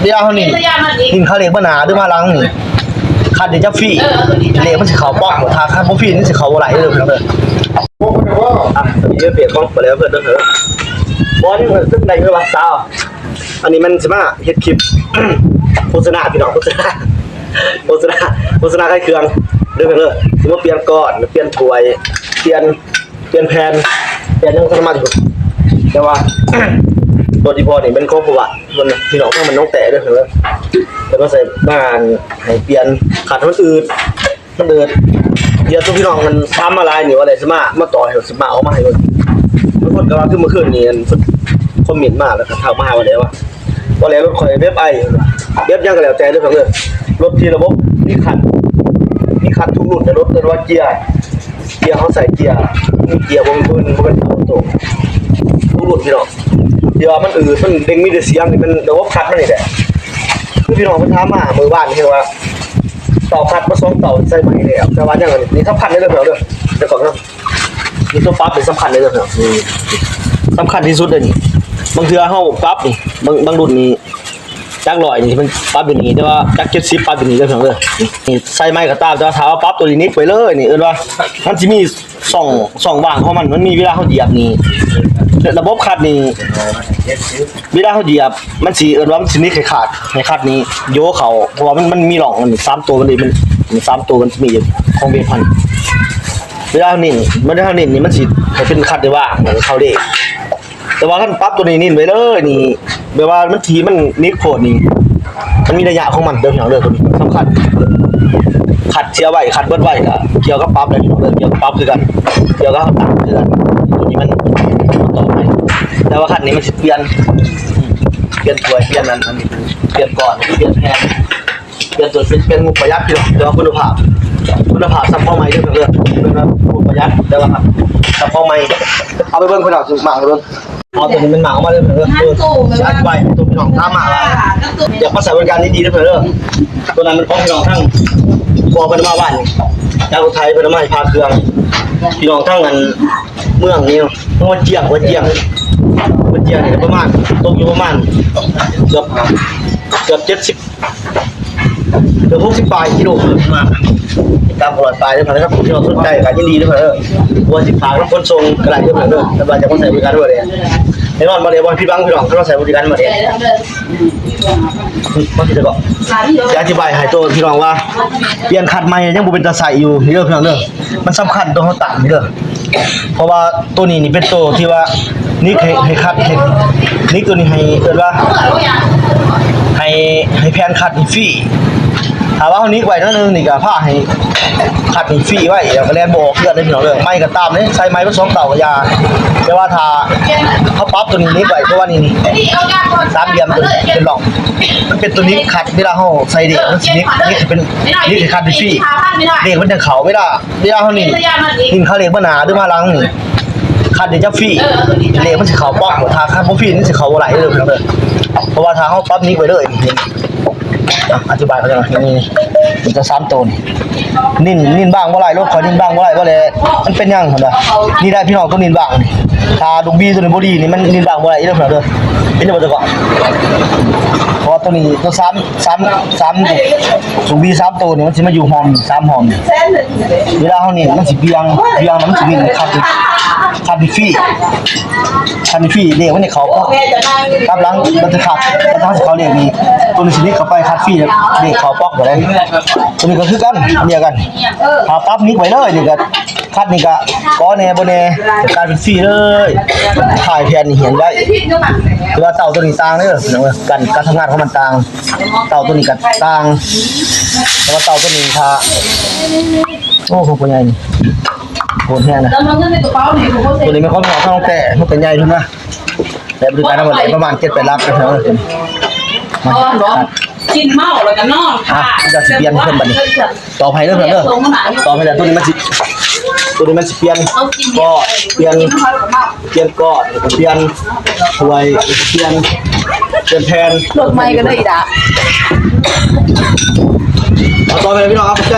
ເວລາເຮົານີ້ ນີ້ເຂົາເລກມາໜ້າຫຼືມາຫຼັງນີ້ ຄັນເດຈະຟຣີ ເລກມັນຊິເຂົ້າປ່ອງ ຖ້າຄັນບໍ່ຟຣີມັນຊິເຂົ້າບໍ່ໄດ້ເດີພີ່ນ້ອງເດີ. ອ່ະ ອັນນີ້ເປັນຂອງໄປແລ້ວເພິ່ນເດີ. ບໍ່ ນີ້ເພິ່ນໄດ້ເງິນວ່າຊາວ ອັນນີ້ມັນຊິມາເຮັດຄລິບໂຄສະນາພີ່ນ້ອງ ໂຄສະນາ ໂຄສະນາ ໂຄສະນາຂາຍເຄື່ອງເດີພີ່ນ້ອງເດີ. ຊິມາປ່ຽນກ້ອນ ປ່ຽນຖ້ວຍ ປ່ຽນ ປ່ຽນແຜ່ນ ປ່ຽນຫຍັງສາມາດຢູ່ ແຕ່ວ່າໂດຍສະເພາະນີ້ແມ່ນຂອງຜູ້ວ່າ ມັນພີ່ນ້ອງທາງບ້ານໜອງແຕ້ເດີ ແລ້ວມາໃສ່ບ້ານໃຫ້ປ່ຽນ ຄັນມັນອືດ ມັນອືດ. ດຽວໂຕພີ່ນ້ອງມັນຖາມມາຫຼາຍນີ້ວ່າໄດ້ ສາມາດມາຕໍ່ໃຫ້ ສາມາດເອົາມາໃຫ້ເບິ່ງ. ບາງຄົນກໍວ່າຄືມື້ຄືນນີ້ ອັນ ເພິ່ນຄອມເມັນມາ ແລ້ວກໍທັກມາຫາວ່າໄດ້ວ່າ ບໍ່ແລ້ວລົດຂ້ອຍແບບໄອ ແບບຫຍັງກໍແລ້ວແຕ່ເດີພີ່ນ້ອງເດີ. ລົດທີ່ລະບົບມີຄັດ ມີຄັດທຸກລຸ້ນ ແຕ່ລົດເອີ້ນວ່າເກຍ ເກຍ ເຮົາໃສ່ເກຍ ມີເກຍບໍ່ມີເພິ່ນ ບໍ່ແມ່ນເອົາໂຕ ທຸກລຸ້ນພີ່ນ້ອງ. ທີ່ວ່າມັນອືດ ມັນເດ້ງ ມີແຕ່ສຽງ ນີ້ແມ່ນລະບົບຄັດມັນນີ້ແຫຼະ. ຄືພີ່ນ້ອງເພິ່ນຖາມມາມື້ວານນີ້ວ່າ ເຕົາຄັດມາສອງເຕົາໃສ່ໃໝ່ແລ້ວ ແຕ່ວ່າຍັງ ອັນນີ້ສຳຄັນເດີພີ່ນ້ອງເດີ. ແຕ່ກ່ອນເນາະ ນີ້ຕົວປັບນີ້ສຳຄັນເດີພີ່ນ້ອງ ນີ້ສຳຄັນທີ່ສຸດເດ້ນີ້. ບາງເທື່ອເຮົາປັບນີ້ ບາງ ບາງລຸ້ນນີ້ ຈັກຮ້ອຍນີ້ມັນປັບຢູ່ນີ້ ແຕ່ວ່າຈັກເຈັດສິບປັບຢູ່ນີ້ເດີພີ່ນ້ອງເດີ. ນີ້ໃສ່ໃໝ່ກໍຕາມ ແຕ່ວ່າຖ້າເຮົາປັບຕົວນີ້ນິກໄປເລີຍນີ້ ເອີ້ນວ່າມັນຊິມີຊ່ອງ ຊ່ອງວ່າງຂອງມັນ ມັນມີເວລາເຮົາຢຽບນີ້ ລະບົບຄັດນີ້ ເວລາເຮົາຢຽບມັນຊິ ເອີ້ນວ່າມັນຊິນິກໃຫ້ຂາດ ໃຫ້ຄັດນີ້ໂຍເຂົ້າ ເພາະວ່າມັນ ມັນມີຮ່ອງ ມັນສາມໂຕມັນເດ້ ມັນ ມັນສາມໂຕມັນຊິມີຢູ່ຂອງເບພັນ. ເວລາເຮົາເນັ້ນ ເວລາເຮົາເນັ້ນນີ້ມັນຊິໃຫ້ເປັນຄັດໄດ້ວ່າງ ເຂົ້າເດ້. ແຕ່ວ່າຄັນປັບຕົວນີ້ເນັ້ນໄວ້ເລີຍນີ້ ແບບວ່າມັນທີ່ມັນນິກໂພດນີ້ ມັນມີໄລຍະຂອງມັນເດີພີ່ນ້ອງເດີ. ຕົວນີ້ສຳຄັນ ຄັດເສຍໄວ ຄັດເບິດໄວ ກໍກ່ຽວກັບປັບເດີພີ່ນ້ອງເດີ. ກ່ຽວກັບປັບຄືກັນ ກ່ຽວກັບເຮົາຕັ້ງຄືກັນ. ຕົວນີ້ມັນຕໍ່ໄປ ແຕ່ວ່າຄັນນີ້ມັນຊິປ່ຽນ ປ່ຽນຖ້ວຍ ປ່ຽນອັນ ອັນ ປ່ຽນກ້ອນ ປ່ຽນແຜ່ນ ປ່ຽນຕົວ ເປັນ ເປັນງົບປະຢັດພີ່ນ້ອງ ແຕ່ວ່າຄຸນນະພາບ ຄຸນນະພາບສ່ຳຂອງໃໝ່ເດີເພິ່ນເອີ້ນ ເປັນງົບປະຢັດ ແຕ່ວ່າສ່ຳຂອງໃໝ່. ເອົາໄປເບິ່ງພີ່ນ້ອງ ໝາກເບິ່ງ ເອົາຕົວນີ້ແມ່ນໝາກອອກມາເດີເພິ່ນເອີ້ນ. ຊິອະທິບາຍໃຫ້ຕົວພີ່ນ້ອງຖາມມາວ່າ ຢາກມາໃຊ້ບໍລິການດີໆເດີເພິ່ນເດີ. ຕົວນັ້ນແມ່ນຂອງພີ່ນ້ອງທາງ ພໍ່ເພິ່ນມາວານນີ້ ຈາກລົດໄຖເພິ່ນເອົາມາໃຫ້ພາເຄື່ອງ ພີ່ນ້ອງທາງອັນເມືອງນີ້ ຫົວຈຽງ ຫົວຈຽງ ຫົວຈຽງນີ້ກໍປະມານ ຕົກຢູ່ປະມານເກືອບ ເກືອບເຈັດສິບ ເກືອບຫົກສິບປາຍກິໂລ ປະມານ ຕາມຮ້ອຍປາຍເດີ ຄັນວ່າພີ່ນ້ອງສົນໃຈກໍຍິນດີເດີເດີ. ວ່າຊິຝາກນຳຂົນສົ່ງກໍໄດ້ເດີເດີ ຄັນວ່າຢາກມາໃຊ້ບໍລິການເດີ. ແນ່ນອນບໍ່ໄດ້ ບໍ່ຜິດຫວັງພີ່ນ້ອງ ຄັນວ່າໃຊ້ບໍລິການມາເດ້. ມາທີ່ເດີກໍ ຈະອະທິບາຍໃຫ້ໂຕພີ່ນ້ອງວ່າ ປ່ຽນຄັດໃໝ່ຍັງບໍ່ເປັນຕາໃຊ້ຢູ່ເດີພີ່ນ້ອງເດີ. ມັນສຳຄັນໂຕເຮົາຕັ້ງນີ້ເດີ ເພາະວ່າໂຕນີ້ນີ້ເປັນໂຕທີ່ວ່ານິກໃຫ້ ໃຫ້ຄັດ ໃຫ້ນິກໂຕນີ້ໃຫ້ ເອີ້ນວ່າໃຫ້ ໃຫ້ແຜ່ນຄັດນີ້ຟຣີ. ຖ້າວ່າເຮົານິກໄວ້ໜ້ອຍໜຶ່ງນີ້ກໍພາໃຫ້ຄັດນີ້ຟຣີໄວ້ ແລ້ວກໍແລ່ນບໍ່ອອກເຮືອນເດີພີ່ນ້ອງເດີ. ໃໝ່ກໍຕາມເດ້ ໃສ່ໃໝ່ເບິດສອງເຕົາກໍຢ່າ ແຕ່ວ່າຖ້າເຮົາປັບໂຕນີ້ນິກໄວ້ ເພາະວ່ານີ້ ນີ້ ສາມຫຼ່ຽມໂຕນີ້ເປັນຮ່ອງ ມັນເປັນໂຕນິກຄັດ ເວລາເຮົາໃສ່ເດກ ມັນຊິນິກ ນິກໃຫ້ເປັນ ນິກໃຫ້ຄັດນີ້ຟຣີ ເດກມັນຈັ່ງເຂົ້າ. ເວລາ ເວລາເຮົານີ້ ນີ້ເຂົາເລກມາໜ້າຫຼືມາຫຼັງນີ້ ຄັດນີ້ຈະຟຣີ ເລກມັນຊິເຂົ້າປ່ອງ ຖ້າຄັດບໍ່ຟຣີມັນຊິເຂົ້າບໍ່ໄດ້ເດີພີ່ນ້ອງເດີ. ເພາະວ່າຖ້າເຮົາປັບນິກໄວ້ເລີຍ ອະທິບາຍເຂົາເຈົ້າ ນີ້ ນີ້ ນີ້ ມີແຕ່ສາມໂຕນີ້ ນິນ ນິນບາງບໍ່ໄດ້ ລົດຂ້ອຍນິນບາງບໍ່ໄດ້ ບໍ່ແລ້ວ ມັນເປັນຫຍັງ ເພິ່ນວ່າ ນີ້ໄດ້ພີ່ນ້ອງ ໂຕນິນບາງນີ້ ຖ້າລູກບີໂຕນີ້ບໍ່ດີນີ້ ມັນນິນບາງບໍ່ໄດ້ເດີພີ່ນ້ອງເດີ. ເຫັນບໍ່ ແຕ່ກໍ ເພາະວ່າໂຕນີ້ ໂຕສາມ ສາມ ສາມ ສູບບີສາມໂຕນີ້ ມັນຊິມາຢູ່ຮ່ອມສາມຮ່ອມ. ເວລາເຮົານີ້ມັນຊິບຽງ ບຽງແລ້ວມັນຊິມີຄັດ ຄັດນີ້ຟຣີ ຄັດນີ້ຟຣີ ເລກມັນຊິເຂົ້າ ກັບຫຼັງມັນຊິຄັດ ແລ້ວເຮົາຊິເຂົ້າເລກນີ້ ໂຕນີ້ຊິນິກເຂົ້າໄປ ຄັດຟຣີ ເລກເຂົ້າປອກໄປເລີຍ. ໂຕນີ້ກໍຄືກັນ ອັນດຽວກັນ ຖ້າປັບນິກໄວ້ເລີຍ ນີ້ກໍ ຄັດນີ້ກະກໍແດ່ບໍ່ແດ່ ກາຍເປັນຟຣີເລີຍ. ທ້າຍແຜ່ນນີ້ຫຽນໄວ້ ແຕ່ວ່າເຕົາໂຕນີ້ຕ່າງເດີ ກັນການທຳງານຂອງມັນຕ່າງ ເຕົາໂຕນີ້ກະຕ່າງ ແຕ່ວ່າເຕົາໂຕນີ້ຖ້າ ໂອ້ ຂອງພໍ່ໃຫຍ່ນີ້ໂຫດແຮງນະ. ໂຕນີ້ແມ່ນຂອງພໍ່ເຖົ້າແຕ່ ມັນກໍໃຫຍ່ຂຶ້ນມາ ແຕ່ບໍລິການທຳມະດາປະມານເຈັດແປດຫຼັກນະ. ກິນເມົາແລ້ວກໍນອນ ອ່ະ ເຮົາຊິປ່ຽນເພິ່ນບັດນີ້ ຕໍ່ໄປເດີເພິ່ນເດີ ຕໍ່ໄປແລ້ວ ໂຕນີ້ມັນຊິ ໂຕນີ້ມັນຊິປ່ຽນ ກໍປ່ຽນ ປ່ຽນກ້ອນ ປ່ຽນຖ້ວຍ ປ່ຽນ ປ່ຽນແຜ່ນ ລົດໃໝ່ກໍໄດ້ອີກລະ. ເອົາຕໍ່ໄປເລີຍພີ່ນ້ອງ ເອົາ ຂອບໃຈ.